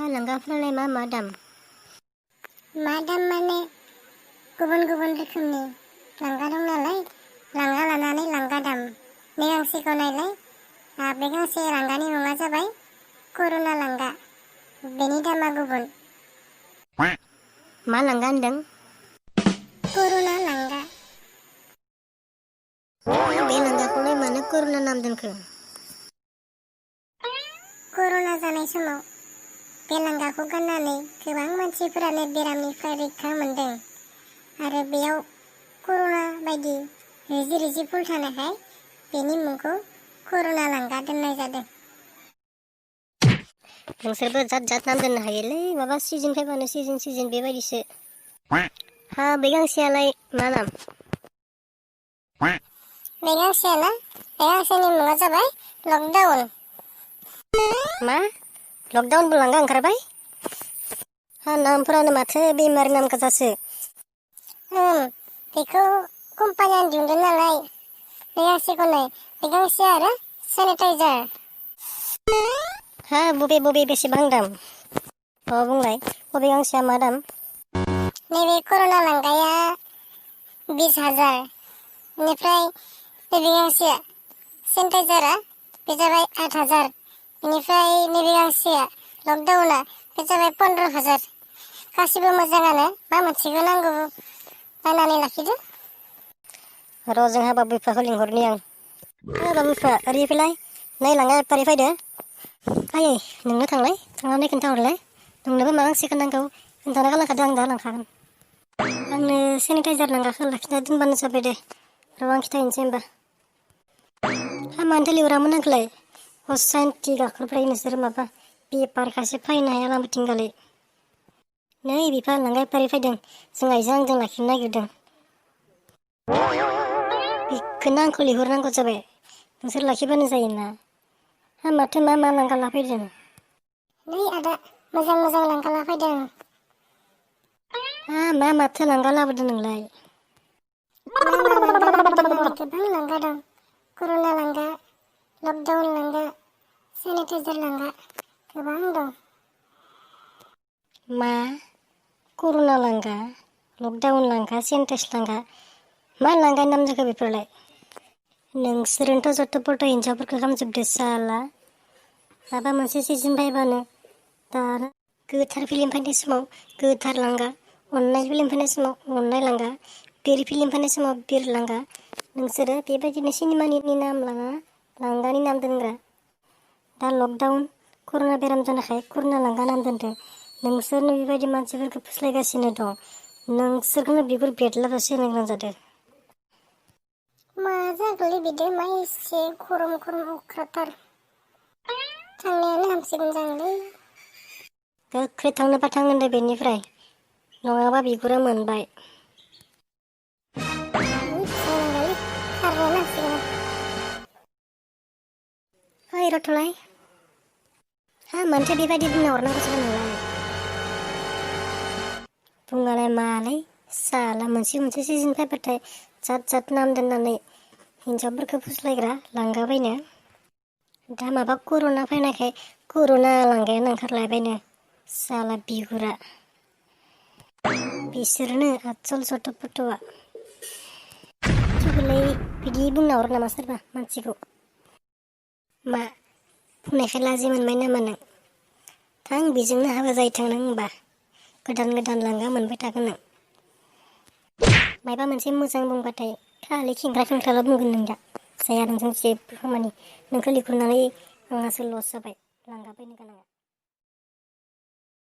लांगाफ्रालाय मा दाम? मा दाम माने गुबुन गुबुन रोखोमनि लांगा दं नालाय, लांगा लानानै लांगा दाम। बे गांसेखौ नायलाय, बे गांसे लांगानि मुङा जाबाय करुना लांगा। बेनि दामा गुबुन। मा लांगा होनदों? करुना लांगा। बे लांगाखौलाय मानो करुना नाम दोनखो? करुना जानाय समाव बे लांगाखौ गाननानै गोबां मानसिफोरानो बेरामनिफ्राय रैखा मोनदों आरो बेयाव करुना बायदि रिजि रिजि फुल थानायखाय बेनि मुंखौ करुना लांगा दोननाय जादों। नोंसोरबो जात नाम दोननो हायोलै, माबा सिजन फैबानो सिजन बेबायदिसो। बे गांसेयालाय मा नाम? बे गांसेयाना, बे गांसेनि मुङा जाबाय लकडाउन। मा? लकडाउनबो लांगा ओंखारबाय? नामफोरानो माथो बेमारि नाम गोजासो। बेखौ कम्पानियानो दिहुनदों नालाय। बे गांसेखौ नाय, बे गांसे आरो सेनिटाइजार। बबे बेसेबां दाम? बुंलाय, बबे गांसेया मा दाम? नैबे करुना लांगाया 20,000। बेनिफ्राय नैबे गांसेया सेनिटाइजारा बे जाबाय 8,000। बेनिफ्राय नैबे गांसेया लकडाउना बे जाबाय 15,000। गासिबो मोजाङानो, मा मोनसेखौ नांगौ बायनानै लाखिदो। जोंहा बाबु बिफाखौ लिंहरनि आं। बाबु बिफा, ओरै फैलाय, नै लांगा बेफारि फैदो। आयै, नोंनो थांनानै खोन्थाहरलाय, नोंनोबो मा गांसेखौ नांगौ खोन्थाना गालांखादो, आं दा लांखागोन। आंनो सेनिटाइजार लांगाखौ लाखिना दोनबानो जाबाय दे। आं खिथाहैनोसै होमबा। मानोथो लिहरामोन आंखौलाय? सान्थि गाखोबाय नोंसोर माबा बेफारखासो फैनो हाया लामाथिंगालाय। नै बिफा, लांगा बेफारि फैदों, जों आइजों आंजों लाखिनो नागिरदों। बेखौनो आंखौ लिंहरनांगौ जाबाय, नोंसोर लाखिबानो जायोना। माथो मा लांगा लाफैदों? नै आदा, मोजां लांगा लाफैदों। माथो लांगा लाबोदों नोंलाय? मा लांगा लाबोदों माने गोबां लांगा दं। करुना लांगा, लकडाउन लांगा, सेनिटाइजार लांगा, गोबां दं। मा? करुना लांगा, लकडाउन लांगा, सेनिटाइजार लांगा, मा लांगानि नाम जाखो बेफोरलाय? नोंसोरनोथ' जथ' हिन्जावफोरखौ खालामजोबदो साला। माबा मोनसे सिजन फैबानो दा गोथार फिल्म फैनाय समाव गोथार लांगा, अननाय फिल्म फैनाय समाव अननाय लांगा, बिर फिल्म फैनाय समाव बिर लांगा। नोंसोरो बेबायदिनो सिनेमानि नाम लाङा, लांगानि नाम दोनग्रा। दा लकडाउन करुना बेराम जानायखाय करुना लांगा नाम दोनदो। नोंसोरनो बेबायदि मानसिफोरखौ फुस्लायगासिनो दं। नोंसोरखौनो बिगुर बेरलाबासो होनो गोनां जादों। मा जागोलै बिदि, मा एसे गरम अख्राथार। थांनायानो हामसिगोन जागोनलै। गोख्रै थांनोबा थां होनदो बेनिफ्राय, नङाबा बिगुरा मोनबाय। खारनायानो हामसिगोन। ओइ रथ'लाय, मानोथो बेबायदि बुंना हरनांगौ जाखो नोंलाय? बुङालाय मालाय, साला मोनसे सिजन फैबाथाय जात नाम दोननानै हिन्जावफोरखौ फुस्लायग्रा लांगा बायनो। दा माबा करुना फैनायखाय करुना लांगायानो ओंखारलायबायनो साला बिगुरा। बिसोरनो आसल सथ'-फथ'आ थेवबोलाय बिदि बुंना हरो नामा सोरबा मानसिखौ? मा बुंनायखाय लाजि मोनबाय नामा नों? थां, बेजोंनो हाबा जाहैथों नों होमबा। गोदान लांगा मोनबाय थागोन नों। मायबा मोनसे मोजां बुंबाथाय खालि खेंख्रा बुंगोन नों दा। जाया नोंजों जेबो खामानि। नोंखौ लिंहरनानै आंहासो लस जाबाय लांगा बायनो गोनाङा।